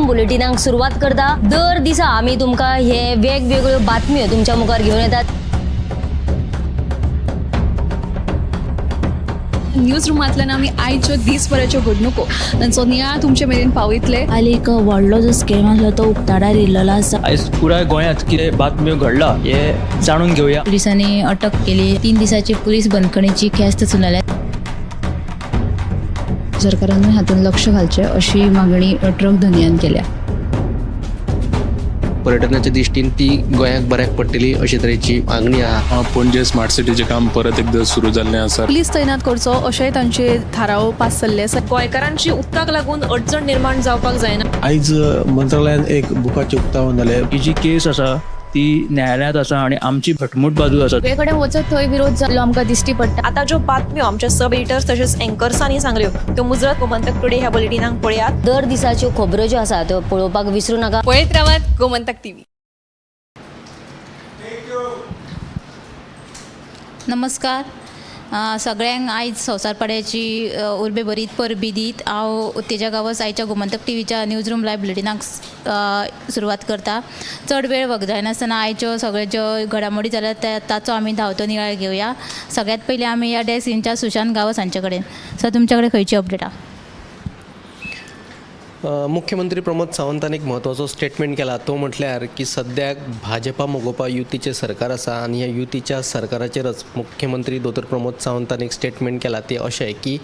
News room बुलेटिनाक सुरवात करता. दर दिसा आमी तुमकां हे वेगवेगळ्यो बातम्यो तुमच्या मुखार घेवन येतात. न्यूज रुमांतल्यान आमी आयच्यो दीसभराच्यो घडणुको तांचो नियाळ तुमचे मेरेन पावयतले. काल एक व्हडलो जो स्कॅम आसलो तो उक्ताडार येयल्लो आसा. आयज पुराय गोंयांत कितें बातम्यो घडला हे जाणून घेवया. पुलिसांनी अटक केली. 3 दिसाची पुलीस बंदखणीची ख्यास्त सुनायल्या. सरकारानूय हातूंत लक्ष घालचें अशी मागणी ट्रक धनयान केल्या. पर्यटनाच्या दृश्टीन ती गोंयाक बऱ्याक पडटली अशे तरेची मागणी आहा. पणजे स्मार्ट सिटीचें काम परत एकदां सुरू जाल्लें आसा. पुलीस तैनात करचो अशेंय तांचे थाराव पास जाल्ले आसा. गोंयकारांची उदकाक लागून अडचण निर्माण जावपाक जायना. आयज मंत्रालयान एक बुकाचें उक्तावण जालें. ही जी केस आसा ती न्यायालयांत आसा आनी आमची घटमूट बाजू आसा. सगळे कडेन वचत थंय विरोध जाल्लो आमकां दिश्टी पडटा. आतां ज्यो बातम्यो आमच्या सब एडिटर्स तशेंच एंकर्सांनी सांगल्यो त्यो मुजरत गोमंतक टुडे ह्या बुलेटिनाक पळयात. दर दिसाच्यो खबरो ज्यो आसा त्यो पळोवपाक विसरू नाका. पळयत रावात गोमंतक टीव्ही. नमस्कार सगळ्यांक आयज संवसार पाड्याची उर्बे भरीत परबी दीत. हांव उत्तेजा गांवस आयच्या गोमंतक टीव्हीच्या न्यूज रूम लायव्ह बुलेटिनाक सुरवात करता. चड वेळ वगडायनासतना आयच्यो सगळ्यो ज्यो घडामोडी जाल्यात ताचो आमी धांवतो नियाळ घेवया. सगळ्यांत पयलीं आमी ह्या डेस्क इनचार्ज सुशांत गांवस हांचे कडेन. सर, तुमच्या कडेन खंयची अपडेट आहा? मुख्यमंत्री प्रमोद सावंतान एक म्हत्वाचो स्टेटमेंट केला तो म्हटल्यार की सद्याक भाजपा मगोपा युतीचें सरकार आसा आनी ह्या युतीच्या सरकाराचेरच मुख्यमंत्री दोतोर प्रमोद सावंतान एक स्टेटमेंट केला तें अशें की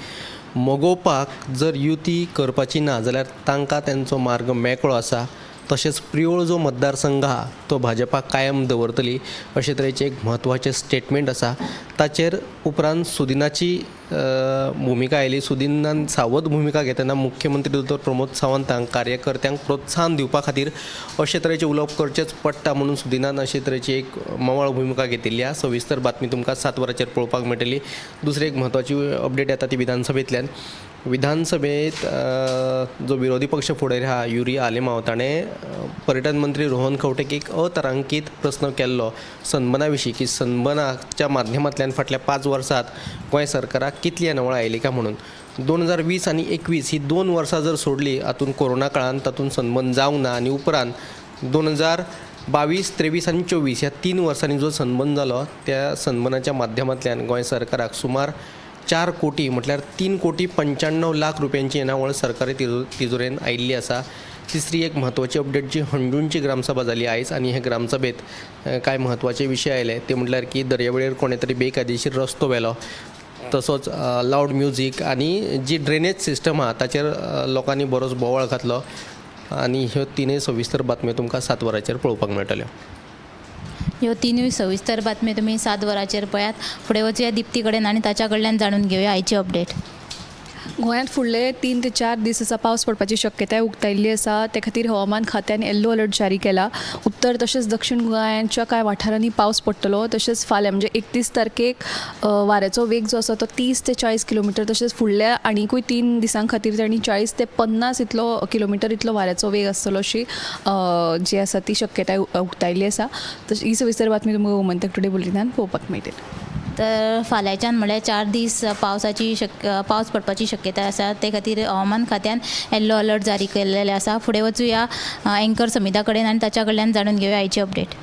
मगोपाक जर युती करपाची ना जाल्यार तांकां तेंचो मार्ग मेकळो आसा. तशेंच प्रियोळ जो मतदारसंघ आहा तो भाजपा कायम दवरतली अशे तरेचें एक म्हत्वाचें स्टेटमेंट आसा. ताचेर उपरांत सुदिनाची भुमिका आयली. सुदिनान सावध भुमिका घेतना मुख्यमंत्री दोतोर प्रमोद सावंतांक कार्यकर्त्यांक प्रोत्साहन दिवपा खातीर अशे तरेचें उलोवप करचेंच पडटा म्हणून सुदिनान अशे तरेची एक मवाळ भुमिका घेतिल्ली आहा. सविस्तर बातमी तुमकां 7 वरांचेर पळोवपाक मेळटली. दुसरी एक म्हत्वाची अपडेट येता ती विधानसभेंतल्यान. विधानसभेंत जो विरोधी पक्ष फुडारी आहा युरी आलेमांव ताणें पर्यटन मंत्री रोहन खंवटेक एक अतारांकीत प्रस्न केल्लो सनबना विशीं की सनबनाच्या माध्यमांतल्यान फाटल्या 5 वर्सांत गोंय सरकाराक कितली येणावळ आयली काय म्हणून. 2020 आनी 21 ही 2 वर्सां जर सोडली हातूंत कोरोना काळान तातूंत सनबन जावंक ना आनी उपरांत 2022, 23 आनी 24 ह्या 3 वर्सांनी जो सनबन जालो त्या सनबनाच्या माध्यमांतल्यान गोंय सरकाराक सुमार 4 कोटी म्हटल्यार 3,95,00,000 रुपयांची येणावळ सरकारी तिजोरेन आयिल्ली आसा. तिसरी एक म्हत्वाची अपडेट जी हणजूणची ग्रामसभा जाली आयज आनी हे ग्रामसभेंत कांय म्हत्वाचे विशय आयले ते म्हटल्यार की दर्यावेळेर कोणें तरी बेकायदेशीर रस्तो व्हेलो, तसोच लावड म्युजीक आनी जी ड्रेनेज सिस्टम आहा ताचेर लोकांनी बरोच बोवाळ घातलो. आनी ह्यो तिनूय सविस्तर बातम्यो तुमकां 7 वरांचेर पळोवपाक मेळटल्यो. ह्यो तिनूय सविस्तर बातम्यो तुमी 7 वरांचेर पळयात. फुडें वचुया दिप्ती कडेन आनी ताच्या कडल्यान जाणून घेवया आयची अपडेट. गोंयांत फुडले 3 ते 4 दीस आसा पावस पडपाची शक्यताय उक्तायल्ली आसा. ते खातीर हवामान खात्यान येल्लो अलर्ट जारी केला. उत्तर तशेंच दक्षिण गोंयांच्या कांय वाठारांनी पावस पडटलो. तशेंच फाल्यां म्हणजे 31 तारखेक वाऱ्याचो वेग जो आसा तो 30 ते 40 किलोमिटर तशेंच फुडल्या आनिकूय 3 दिसां खातीर तांणी 40 ते 50 इतलो किलोमिटर इतलो वाऱ्याचो वेग आसतलो अशी जी आसा ती शक्यताय उक्तायल्ली आसा. तशें ही सविस्तर बातमी तुमकां गोमंतक टुडे बुलेटिनान पळोवपाक मेळटली. तर फाल्यांच्यान म्हळ्यार 4 दीस पावस पडपाची शक्यताय आसा. ते खातीर हवामान खात्यान येल्लो अलर्ट जारी केल्लेले आसा. फुडें वचुया एंकर समिता कडेन आनी ताच्या कडल्यान जाणून घेवया आयची अपडेट.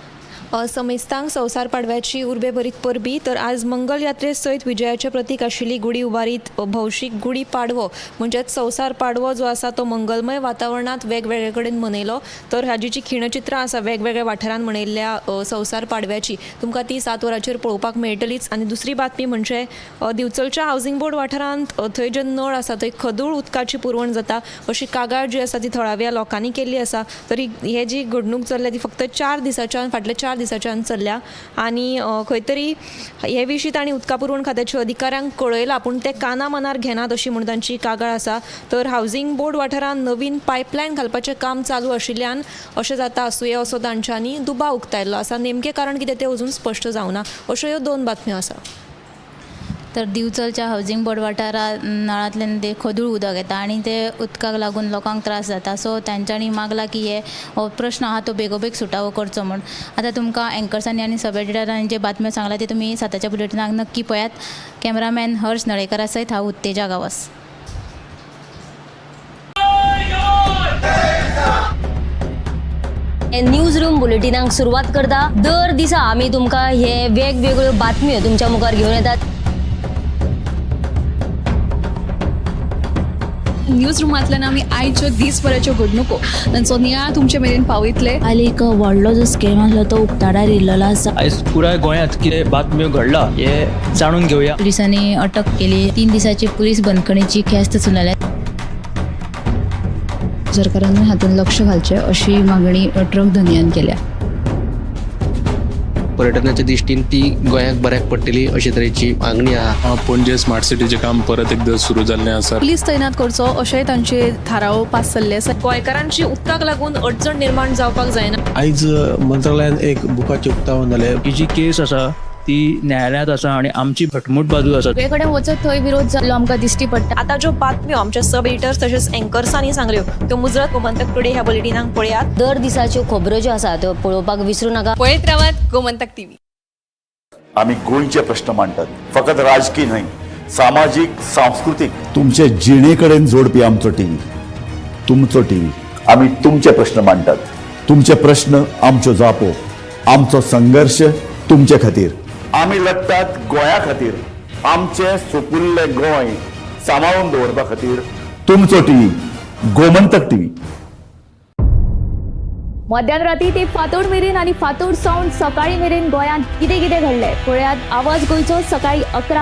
समेस्तांक संवसार पाडव्याची उर्बे भरीत परबी. तर आज मंगल यात्रे सयत विजयाचें प्रतीक आशिल्ली गुडी उबारीत भौशीक गुडी पाडवो म्हणजेच संवसार पाडवो जो आसा तो मंगलमय वातावरणांत वेगवेगळे कडेन मनयलो. तर हाजी जी खिणचित्रां आसा वेगवेगळ्या वाठारांत मनयल्ल्या संवसार पाडव्याची तुमकां ती 7 वरांचेर पळोवपाक मेळटलीच. आनी दुसरी बातमी म्हणजे दिवचलच्या हावसिंग बोर्ड वाठारांत थंय जे नळ आसा थंय खदूळ उदकाची पुरवण जाता अशी कागाळ जी आसा ती थळाव्या लोकांनी केल्ली आसा. तरी हे जी घडणूक चल्ल्या ती फक्त 4 दिसाच्यान फाटल्या 4 दिसाच्यान चल्ल्या आनी खंय तरी हे विशीं तांणी उदका पुरवण खात्याच्या अधिकाऱ्यांक कळयलां पूण ते काना मनार घेनात अशी म्हूण तांची कागाळ आसा. तर हावसिंग बोर्ड वाठारांत नवीन पायपलायन घालपाचें काम चालू आशिल्ल्यान अशें जाता आसुये असो तांच्यांनी दुबाव उक्तायल्लो आसा. नेमकें कारण कितें तें अजून स्पश्ट जावना. अश्यो ह्यो 2 बातम्यो आसा. तर दिवचलच्या हावसिंग बोर्ड वाठारांत नळांतल्यान ते खदूळ उदक येता आनी ते उदकाक लागून लोकांक त्रास जाता. सो तांच्यांनी मागला की हे हो प्रश्न आहा तो बेगोबेग सुटावो करचो म्हूण. आतां तुमकां एंकर्सांनी आनी सब एडिटरांनी जे बातम्यो सांगला ते तुमी 7च्या बुलेटिनाक नक्की पळयात. कॅमेरामॅन हर्ष नळेकरा सयत हांव उत्तेजा गांवस. न्यूज रूम बुलेटिनाक सुरवात करता. दर दिसा आमी तुमकां हे वेगवेगळ्यो बातम्यो तुमच्या मुखार घेवन येतात. न्यूज रुमांतल्यान आमी आयच्यो दीसभराच्यो घडणुको तांचो नियाळ तुमचे मेरेन पावयतले. काल एक व्हडलो जो स्कॅम आसलो तो उक्ताडार येयल्लो आसा. आयज पुराय गोंयांत कितें बातम्यो घडला हे जाणून घेवया. पुलिसांनी अटक केली. 3 दिसाची पुलीस बंदखणीची ख्यास्त सुनायल्या. सरकारान हातूंत लक्ष घालचें अशी मागणी ट्रक धनयान केल्या. पर्यटनाच्या दृश्टीन ती गोंयाक बऱ्याक पडटली अशे तरेची मागणी आहा. पणजे स्मार्ट सिटीचें काम परत एकदां सुरू जाल्लें आसा. पुलीस तैनात करचो अशेंय तांचे थाराव पास जाल्ले आसा. गोंयकारांची उदकाक लागून अडचण निर्माण जावपाक जायना. आयज मंत्रालयान एक बुकाचें उक्तावण जालें. ही जी केस आसा ती न्यायालयांत आसा आनी आमची घटमूट बाजू आसा. सगळे कडेन वचत थंय विरोध जाल्लो आमकां दिश्टी पडटा. आतां ज्यो बातम्यो आमच्या सब एडिटर्स तशेंच एंकर्सांनी सांगल्यो त्यो मुजरत गोमंतक टुडे ह्या बुलेटिनाक पळयात. दर दिसाच्यो खबरो ज्यो आसा त्यो पळोवपाक विसरू नाका. पळयत रावात गोमंतक टीव्ही. आमी गोंयचे प्रश्न मांडटात, फकत राजकी न्हय, सामाजीक, सांस्कृतीक, तुमचे जिणे कडेन जोडपी आमचो टीव्ही, तुमचो टीव्ही. आमी तुमचे प्रश्न मांडटात, तुमचे प्रश्न आमच्यो जापो, आमचो संघर्श तुमचे खातीर. आमी लडटात गोंया खातीर, आमचें सुपुल्लें गोंय सांबाळून दवरपा खातीर. तुमचो टीव्ही, गोमंतक टीव्ही. मध्यान राती ते फांतोड मेरेन आनी फांतोड सावन सकाळी मेरेन गोंयांत कितें कितें घडलें पळयात आवाज गोंयचो सकाळी 11